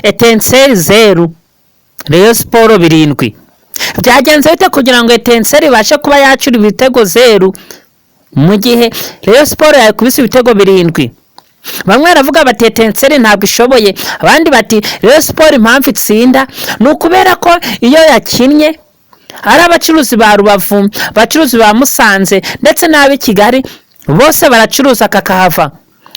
Etincelles 0, Rayon Sports 7. Byagenze bite kugira ngo Etincelles ibashe kuba yacura ibitego 0 mu gihe Rayon Sports yakubise ibitego 7? Bamwe baravuga bati Etincelles ntabwo ishoboye, abandi bati Rayon Sports impamvu itsinda ni ukubera ko iyo yakinnye ari abacuruzi ba Rubavu, abacuruzi ba Musanze ndetse n'ab'i Kigali bose baracuruza kakahava.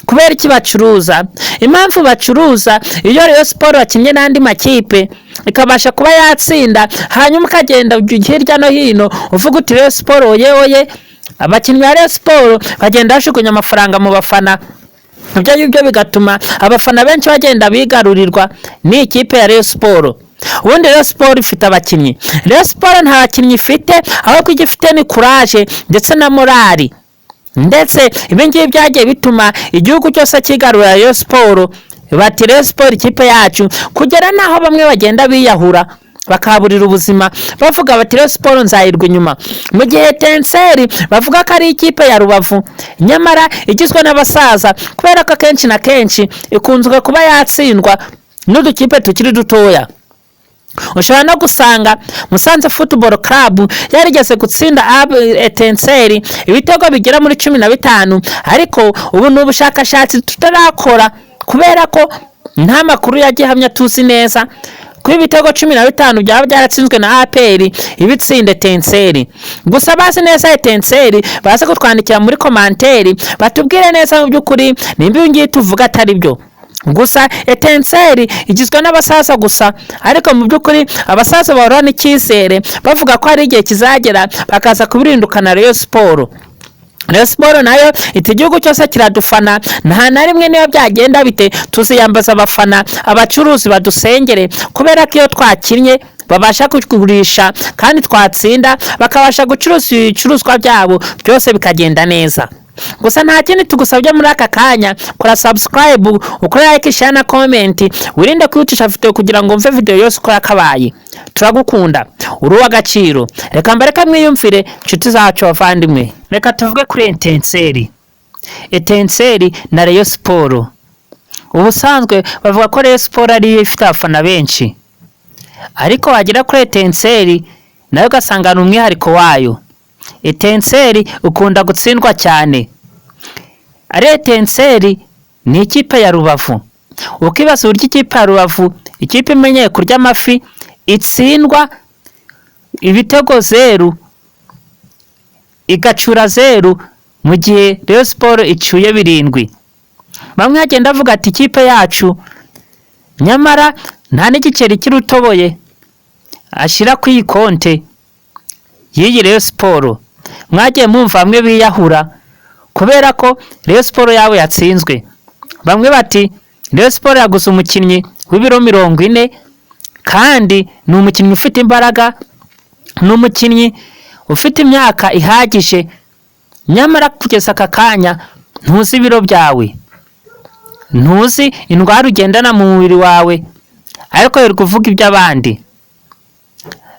Kubera iki bacuruza? Impamvu bacuruza, iyo Rayon Sports bakinnye n'andi makipe ikabasha kuba yatsinda, hanyuma ukagenda hirya no hino uvuga uti Rayon Sports oye oye. Abakinnyi ba Rayon Sports bagenda bajugunya amafaranga mu bafana, ibyo ngibyo bigatuma abafana benshi bagenda bigarurirwa n'ikipe ya Rayon Sports. Ubundi Rayon Sports ifite abakinnyi? Rayon Sports nta bakinnyi ifite, ahubwo icyo ifite ni courage ndetse na morale. Ndetse ibi ngibi byagiye bituma igihugu cyose kigarurira Rayon Sports, bati Rayon Sports ikipe yacu, kugera n'aho bamwe bagenda biyahura bakahaburira ubuzima, bavuga bati Rayon Sports nzayirwa inyuma. Mu gihe Etincelles bavuga ko ari ikipe ya Rubavu, nyamara igizwe n'abasaza, kubera ko akenshi na kenshi ikunzwe kuba yatsindwa n'udukipe tukiri dutoya. Ushobora no gusanga Musanze Football Club yarigeze gutsinda Etincelles ibitego bigera muri 15, ariko ubu ni ubushakashatsi tutarakora kubera ko nta makuru ya gihamya tuzi neza ko ibitego 15 byaba byaratsinzwe na APR ibitsinda Etincelles. Gusa bazi neza Etincelles baze kutwandikira muri commentaire batubwire neza mu by'ukuri nimba ibi ngibi tuvuga atari byo. Gusa Etincelles igizwe n'abasaza gusa, ariko mu by'ukuri abasaza bahorana n'icyizere, bavuga ko hari igihe kizagera bakaza kubirindukana Rayon Sports. Rayon Sports nayo iti igihugu cyose kiradufana, nta na rimwe niyo byagenda bite tuziyambaza abafana, abacuruzi badusengere, kubera ko iyo twakinnye babasha kugurisha, kandi twatsinda bakabasha gucuruza ibicuruzwa byabo byose bikagenda neza. Gusa nta kindi tugusabye muri aka kanya: kora subscribe, ukore like, share na comment, wirinde kwihutisha video kugira ngo umve video yose uko yakabaye. Turagukunda, uri uw'agaciro. Reka mbareke mwiyumvire, inshuti zacu, bavandimwe. Reka tuvuge kuri Etincelles, Etincelles na Rayon Sports. Ubusanzwe bavuga ko Rayon Sports ariyo ifite abafana benshi, ariko wagera kuri Etincelles nayo ugasanga ni umwihariko wayo. Etincelles ukunda gutsindwa cyane. Ari Etincelles ni ikipe ya Rubavu. Ukibaza uburyo ikipe ya Rubavu, ikipe imenyeye kurya amafi, itsindwa ibitego 0, igacura 0, mu gihe Rayon Sports icuye 7. Bamwe bagenda bavuga ati ikipe yacu nyamara nta n'igiceri cy'urutoboye ashyira ku iyi konte y'iyi Rayon Sports. Mwagiye mwumva bamwe biyahura kubera ko Rayon Sports yabo yatsinzwe. Bamwe bati Rayon Sports yaguze umukinnyi w'ibiro 40, kandi ni umukinnyi ufite imbaraga, ni umukinnyi ufite imyaka ihagije, nyamara kugeza aka kanya ntuzi ibiro byawe, ntuzi indwara ugendana mu mubiri wawe, ariko wirirwa uvuga iby'abandi.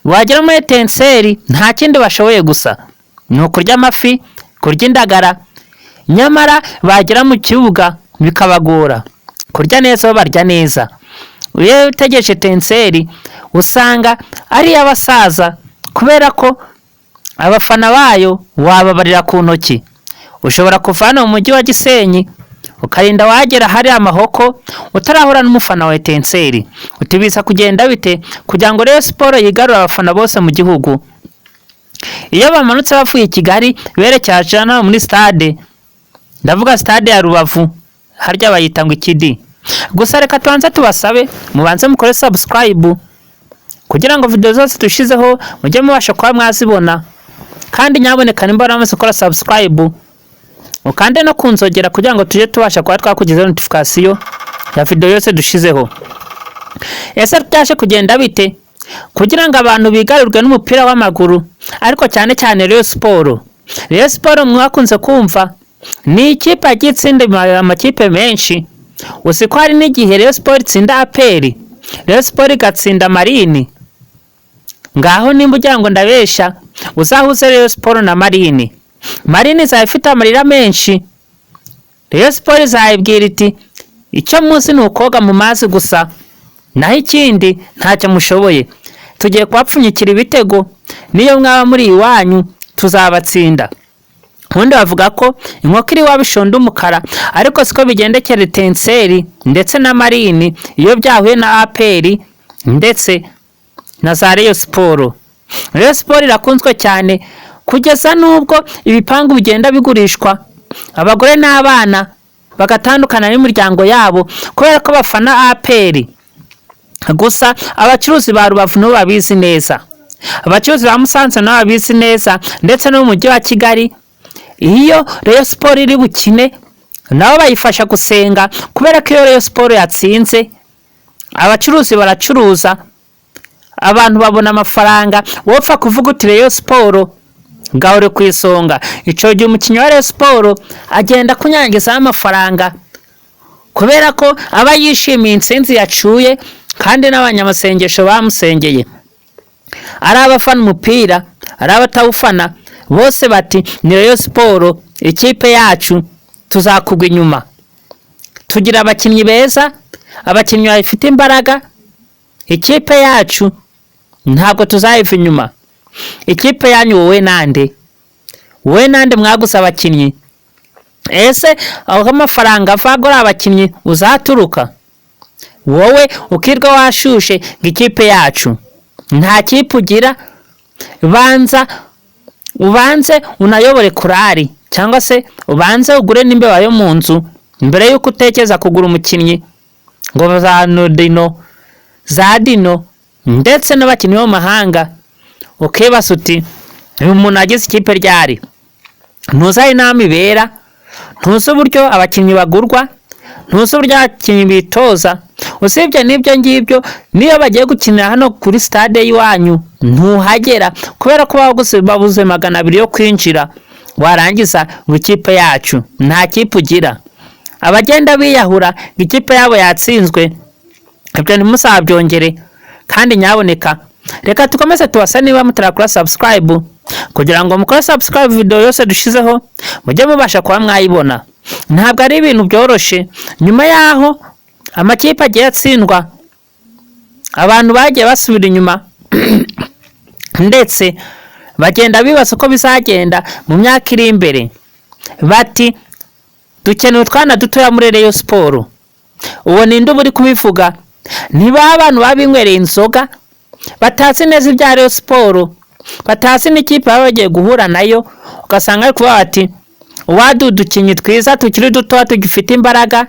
Wagera muri Etincelles nta kindi bashoboye gusa ni ukurya amafi, kurya indagara, nyamara bagera mu kibuga bikabagora kurya neza. Bo barya neza. Iyo utegereje Etincelles usanga ari iy'abasaza, kubera ko abafana bayo wababarira ku ntoki. Ushobora kuva hano mu mujyi wa Gisenyi ukarinda wagera hari amahoko utarahura n'umufana wa Etincelles. Uti kugenda bite kugira ngo Rayon Sports yigarure abafana bose mu gihugu? Iyo bamanutse bavuye i Kigali berekeje hano muri stade, ndavuga stade ya Rubavu, harya bayita ngo ikidi. Gusa reka tubanze tubasabe mubanze mukore subscribe kugira ngo video zose dushizeho mujye mubasha kuba mwazibona. Kandi nyaboneka nimba waramaze gukora subscribe, ukande no kunzogera kugira ngo tujye tubasha kuba twakugezaho notification ya video yose dushizeho. Ese byaje kugenda bite kugira ngo abantu bigarurirwe n'umupira w'amaguru, ariko cyane cyane Rayon Sports? Rayon Sports mwakunze kumva ni ikipe yagiye itsinda amakipe menshi. Uzi ko hari n'igihe Rayon Sports itsinda APR, Rayon Sports igatsinda Marine? Ngaho nimba ugira ngo ndabesha, uzahuze Rayon Sports na Marine. Marine izaba ifite amarira menshi. Rayon Sports izayibwira iti icyo muzi ni ukoga mu mazi gusa. Naho ikindi, ntacyo mushoboye. Tugiye kubapfunyikira ibitego, niyo mwaba muri iwanyu tuzabatsinda. Ubundi bavuga ko inkoko iri iwabo ishonda umukara, ariko siko bigendekera Etincelles ndetse na Marine iyo byahuye na APR ndetse na za Rayon Sports. Rayon Sports irakunzwe cyane kugeza n'ubwo ibipangu bigenda bigurishwa, abagore n'abana bagatandukana n'imiryango yabo kubera ko bafana APR. Gusa abacuruzi ba Rubavu nabo babizi neza, abacuruzi ba Musanze nabo babizi neza, ndetse no mu mujyi wa Kigali. Iyo Rayon Sports iri bukine, nabo bayifasha gusenga, kubera ko iyo Rayon Sports yatsinze, abacuruzi baracuruza, abantu babona amafaranga. Wopfa kuvuga uti "Rayon Sports gahore ku isonga", icyo gihe umukinnyi wa Rayon Sports agenda kunyangizaho amafaranga, kubera ko aba yishimiye intsinzi yacuye kandi n'abanyamasengesho bamusengeye. Ari abafana umupira, ari abatawufana, bose bati "Ni Rayon Sports, ikipe yacu, tuzakugwa inyuma. Tugira abakinnyi beza, abakinnyi bafite imbaraga, ikipe yacu ntabwo tuzayiva inyuma." Ikipe yanyu wowe nande? Wowe nande mwaguze abakinnyi? Ese aho amafaranga ava agura abakinnyi uzaturuka? Wowe ukirwa washushe ngo ikipe yacu, nta kipe ugira. Banza ubanze unayobore korari, cyangwa se ubanze ugure n'imbeba yo mu nzu mbere y'uko utekereza kugura umukinnyi ngo za dino za dino ndetse n'abakinnyi bo mu mahanga. Ukibaza uti "Uyu muntu agize ikipe ryari?" Ntuzi aho inama ibera, ntuzi uburyo abakinnyi bagurwa, ntuzi uburyo abakinnyi bitoza. Usibye n'ibyo ngibyo, niyo bagiye gukinira hano kuri stade y'iwanyu ntuhagera, kubera ko babuze 200 yo kwinjira. Warangiza ngo ikipe yacu, nta kipe ugira. Abagenda biyahura ngo ikipe yabo yatsinzwe, ibyo ntimuzabyongere. Kandi nyaboneka, reka dukomeze tubasa niba mutarakora subscribe, kugira ngo mukore subscribe, video yose dushizeho mujye mubasha kuba mwayibona. Ntabwo ari ibintu byoroshye. Nyuma y'aho amakipe agiye atsindwa, abantu bagiye basubira inyuma, ndetse bagenda bibaza uko bizagenda mu myaka iri imbere. Bati "Dukeneye utwana dutoya muri Rayon Sports." Uwo ninde uba uri kubivuga? Niba abantu baba binywereye inzoga, batazi neza ibya Rayon Sports, batazi n'ikipe baba bagiye guhura nayo, ugasanga ari kuvuga bati "Uwaduha udukinnyi twiza tukiri dutoya, tugifite imbaraga",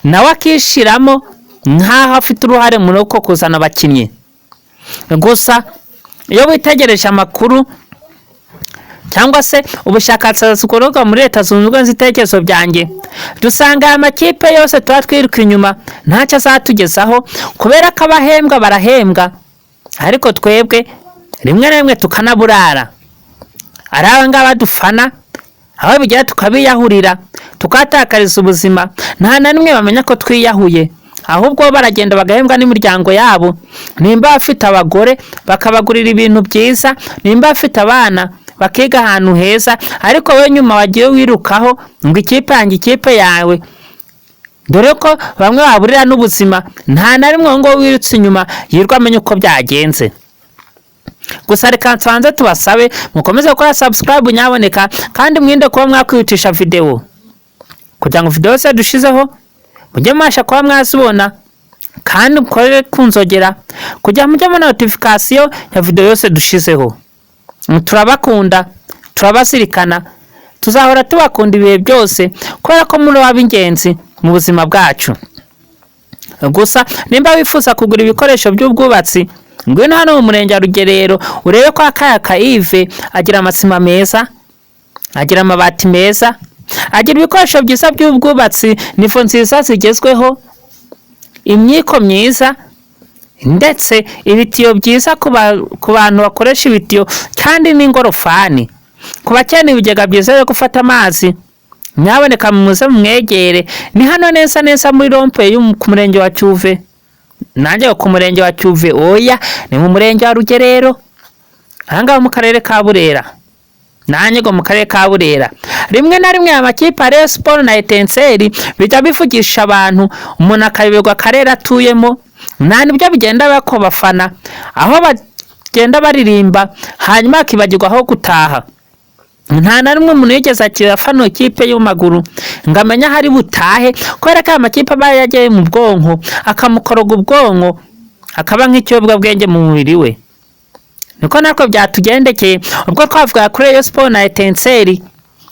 nawe akishiramo nk'aho afite uruhare muri uko kuzana abakinnyi. Gusa iyo witegereje amakuru cyangwa se ubushakashatsi bukorerwa muri Leta Zunze Ubumwe z'ibitekerezo byanjye, dusanga aya makipe yose tuba twiruka inyuma ntacyo azatugezaho, kubera ko abahembwa barahembwa, ariko twebwe rimwe na rimwe tukanaburara. Ari aba ngaba dufana, aho bigera tukabiyahurira, tukahatakariza ubuzima, nta na rimwe bamenya ko twiyahuye. Ahubwo bo baragenda bagahembwa n'imiryango yabo, nimba bafite abagore bakabagurira ibintu byiza, nimba bafite abana bakiga ahantu heza. Ariko wowe nyuma wagiye wirukaho ngo ikipe yanjye, ikipe yawe, dore ko bamwe baburira n'ubuzima, nta na rimwe ngo wirutse inyuma yirwa amenya uko byagenze. Gusa reka tubanze tubasabe mukomeze gukora subscribe nyaboneka, kandi mwirinde kuba mwakwihutisha video, kugira ngo video yose dushizeho mujye mubasha kuba mwazibona, kandi mukore kunzogera kugira mujye mubona notification ya video yose dushizeho. Turabakunda, turabazirikana, tuzahora tubakunda ibihe byose, kubera ko muri ab'ingenzi mu buzima bwacu. Gusa nimba wifuza kugura ibikoresho by'ubwubatsi, ngwino hano mu murenge wa Rugerero, urebe ko Akaya Yves agira amasima meza, agira amabati meza, agira ibikoresho byiza by'ubwubatsi, nivo nziza zigezweho, imyiko myiza, ndetse ibitiyo byiza ku bantu bakoresha ibitiyo, kandi n'ingorofani. Ku bakeneye ibigega byiza byo gufata amazi, nyaboneka muze mumwegere. Ni hano neza neza muri rond-point ku murenge wa Cyuve. Nanjye ku murenge wa Cyuve? Oya, ni mu murenge wa Rugerero, ahangaha mu karere ka Burera. Nanjye ngo mu karere ka Burera. Rimwe na rimwe aya makipe ya Rayon Sports na Etincelles bijya bivugisha abantu, umuntu akayoberwa akarere atuyemo. Nta nibyo bigenda bako bafana, aho bagenda baririmba hanyuma bakibagirwa aho gutaha. Nta na rimwe umuntu yigeze akira afana ikipe y'amaguru ngo amenye aho ari butahe, kubera ko aya makipe aba yagiye mu bwonko, akamukoroga ubwonko, akaba nk'ikiyobyabwenge mu mubiri we. Niko natwe byatugendekeye ubwo twavugaga kuri Rayon Sport na Etincelles.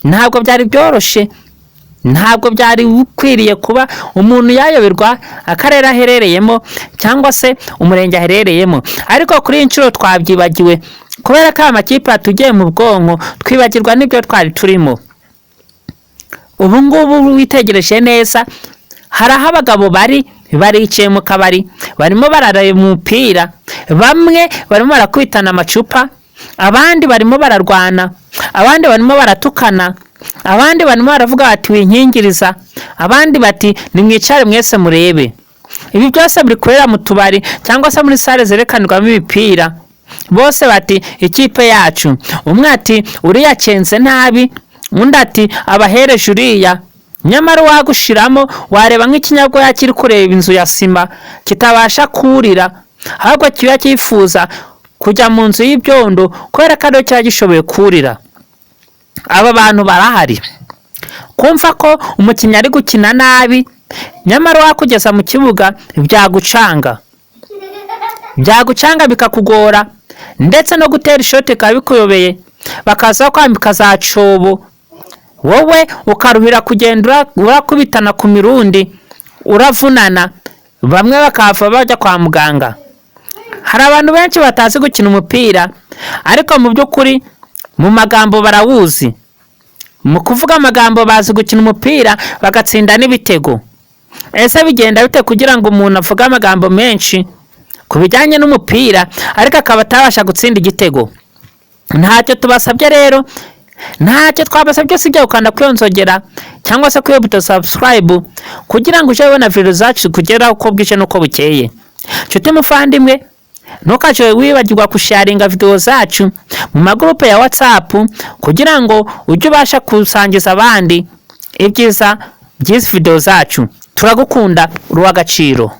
Ntabwo byari byoroshye, ntabwo byari bikwiriye kuba umuntu yayoberwa akarere aherereyemo cyangwa se umurenge aherereyemo, ariko kuri iyi nshuro twabyibagiwe kubera ko aya makipe yatugiye mu bwonko, twibagirwa n'ibyo twari turimo. Ubu ngubu witegereje neza, hari aho abagabo bari baricaye mu kabari, barimo barareba umupira. Bamwe barimo barakubitana amacupa, abandi barimo bararwana, abandi barimo baratukana, abandi barimo baravuga bati "Winkingiriza", abandi bati "Nimwicare mwese murebe". Ibi byose biri kubera mu tubari cyangwa se muri salle zerekanirwamo imipira. Bose bati "Ikipe yacu". Umwe ati "Uriya acenze nabi", undi ati "Abahereje uriya". Nyamara uwagushiramo wareba nk'ikinyabwoya kiri kureba inzu ya sima kitabasha kurira, ahubwo kiba cyifuza kujya mu nzu y'ibyondo kubera ko ariyo kiba gishoboye kurira. Aba bantu barahari kumva ko umukinnyi ari gukina nabi, nyamara wakugeza mu kibuga byagucanga, byagucanga bikakugora, ndetse no gutera ishoti bikaba bikuyobeye, bakaza kwambika za cobo, wowe ukaruhira kugenda urakubitana ku mirundi, uravunana, bamwe bakahava bajya kwa muganga. Hari abantu benshi batazi gukina umupira, ariko mu by'ukuri mu magambo barawuzi. Mu kuvuga amagambo bazi gukina umupira, bagatsinda n'ibitego. Ese bigenda bite kugira ngo umuntu avuge amagambo menshi ku bijyanye n'umupira, ariko akaba atabasha gutsinda igitego? Ntacyo tubasabye rero, ntacyo twabasabye usibye gukanda kuri iyo nzogera cyangwa se kuri iyo buto subscribe, kugira ngo ujye ubona video zacu kugeraho uko bwije n'uko bukeye. Nshuti muvandimwe, ntukajye wibagirwa gusharinga video zacu mu magurupe ya WhatsApp, kugira ngo ujye ubasha gusangiza abandi ibyiza by'izi video zacu. Turagukunda, uri uw'agaciro.